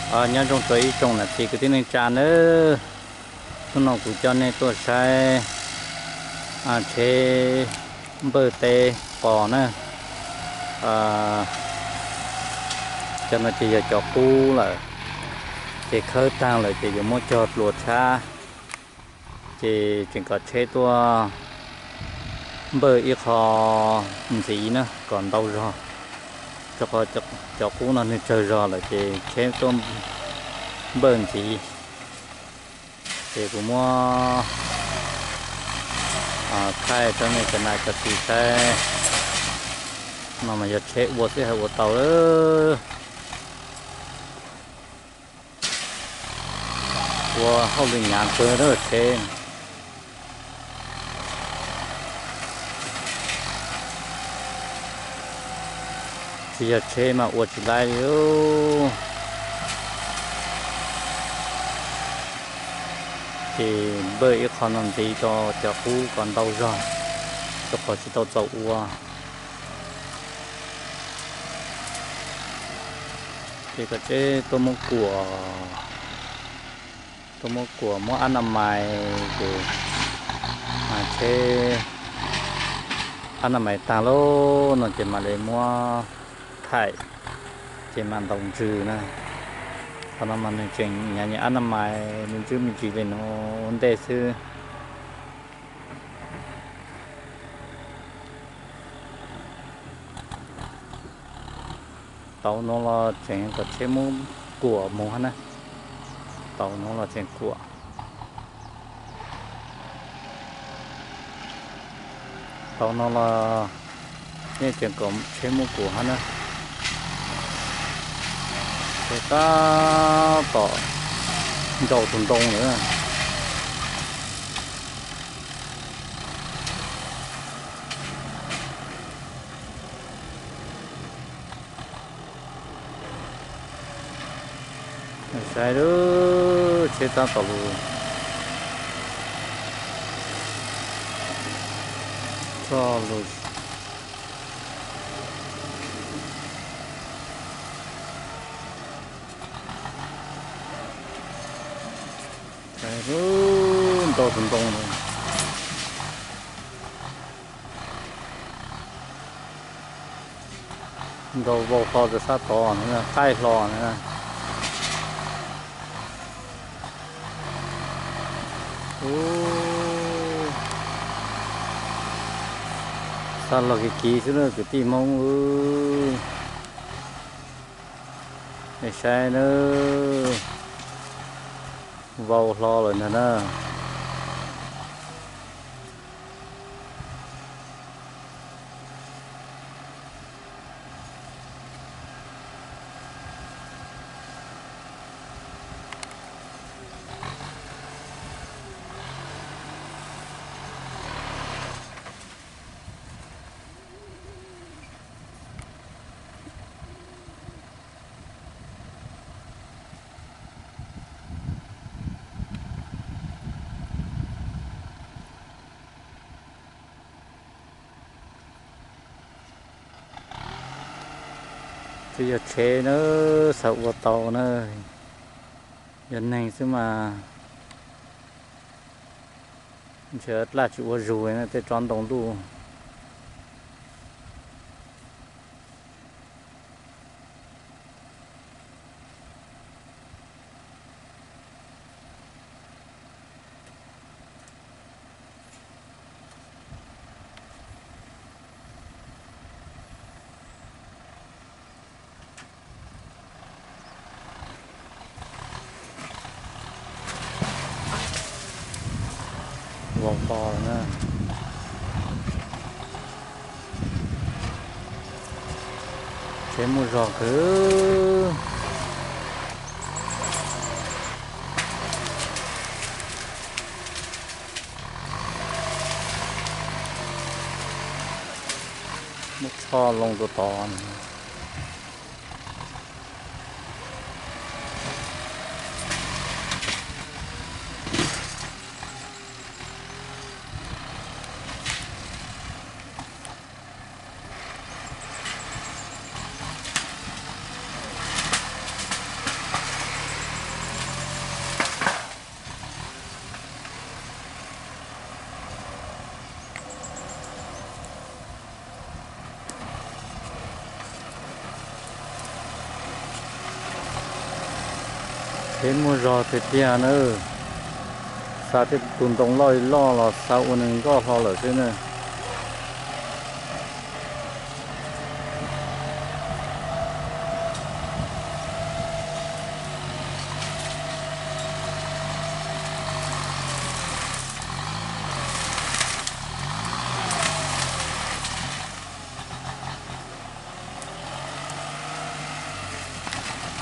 Nyob zoo rau ib tsoom niam txiv kwv tij neej tsa nawb. Hnub no kuv coj nej tuaj saib tsheb npawj teb qos na. Cov no ces yog cov qub lawm, ces khawb tag lawm ces yuav muab cog dlua tshab. Ces tseem kom tsheb tuaj npawj ib qho ntxiv na kom ntau zog, rau qhov cov qub no nws tsawg zog lawm ces tsheb tuaj npawj ntxiv. Ces kuv muab thaij rau nej cov niam cov txiv saib. No mas yog tsheb ua xwb hais ua tau lawm. Ua hauj lwm hnyav kawg lawm tsheb. Tsis yog tsheb mas ua tsis laib li. Ces npawj ib qho no ntxiv rau cov qub kom ntau zog, rau qhov tsis tau txaus ua. Ces kom tsheb tuaj muab kuam, tuaj muab kuam muab ab na mais ces tsheb ab na mais tag lauj no ces mam li muab thaij, ces mam ntaus ntsws na. Qhov no mas nws tseem hnyav hnyav ab na mais, nws ntswb me ntsis li no ua ntej xwb. Tau no los tseem kom tsheb muab kuam mus hab na. Tau no los tseem kuam. Tau no los yeej tseem kom tsheb muab kuam hab na. Tsheb tab tom nrau tus ntoo lawm. Saib lub tsheb tab tom lug txoj lug. Saib lub ntau tus ntoo na. Ntau vau hlo rau sab tod na, qaij hlo na. Ub, xa los kiv kiv xwb na kwv tij Hmoob. Nej saib na, vau hlo lawm ntag na. Twb yog tsheb na, xav ua tau na, yog neeg xwb mas ntshe dlaj tsis ua zug tej tsob ntoo ntuj. Vau to na. Tsheb muaj zog kawg. Muab txhoj loo rau tod. Peb muaj zog tiag tiag na. Xa tej tus ntoo loj li loj los xa ua neeg nkoj hlo lawm xwb na.